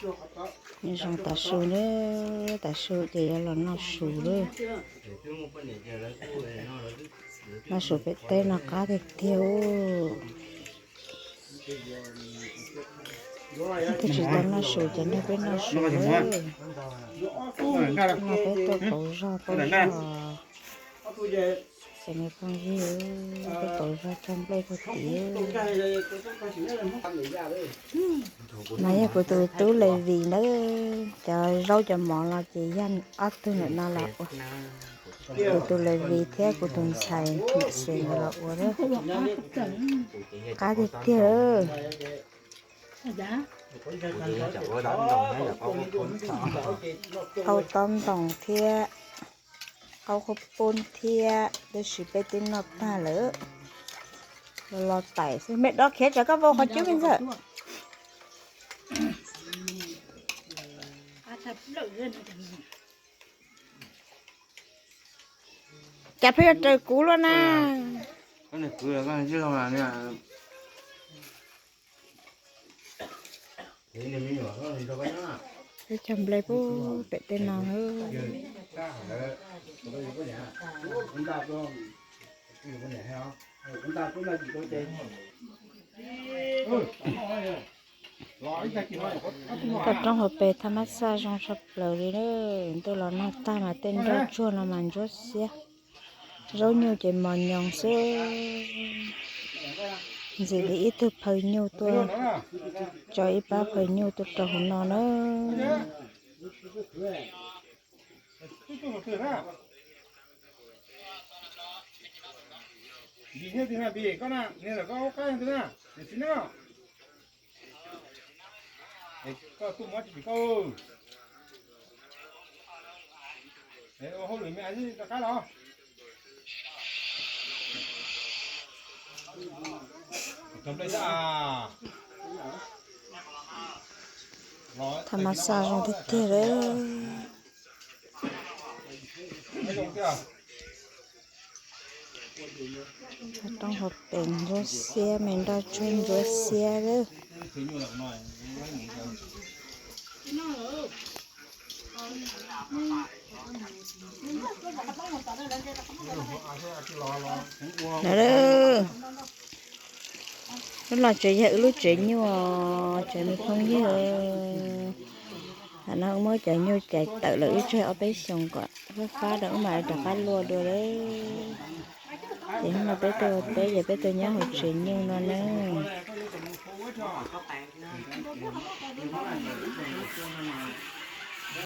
Nyob zoo tav su na, tav su ces yuav los noj su lawm. Noj su pem teb no qab tiag tiag. Twb tsis tau noj su ces nej peb noj su lawm. No peb tuaj pauv zog pauv zog. Ces nws phooj ywg, peb pauv zog cog nplej puag tid. Mas yog kuv tus tub Levis na, cov zaub cov mov los ces yog ob tug ntawm no los ua. Kuv tus Levis thiab kuv tus ntxhais nim xes nkawd los ua lawm. Qab tiag tiag. Qau tob ntoos thiab qau qhuav poob thiab, tab sis peb twb noj tag lawm. Los los tais xwb, me dob khiav tsam koj vau qhov cub me ntxawm. Cas pheej yuav raws kuv luaj na. Peb cog nplej puag pem tej no. Toj roob hauv pes thaj mab xaj zoo tshaj plaws li na. Ntuj los nag tag mas tej nroj tsuag no mas ntsuab xiab. Zaub nyuj ces mos nyoos xwb. Ntxim li ib tug phaw nyuj tuaj, tso ib pab phaw nyuj tuaj rau hauv no na. Thaj mab xaj zoo tiag tiag lawm. Roob hauv pes ntsuab xiab, me nroj tsuag ntsuab xiab lawm. Lub no tsev yog wb lub tsev nyuj, tsev me phooj ywg. Tam no muab cov nyuj cais tawm lawm, wb tseg ob peb xyoos kom fab fab rau wb mam rov qab luaj dua lawm. Ces hnub no peb tuaj ua teb ces peb tuaj nyob hauv tsev nyuj no na.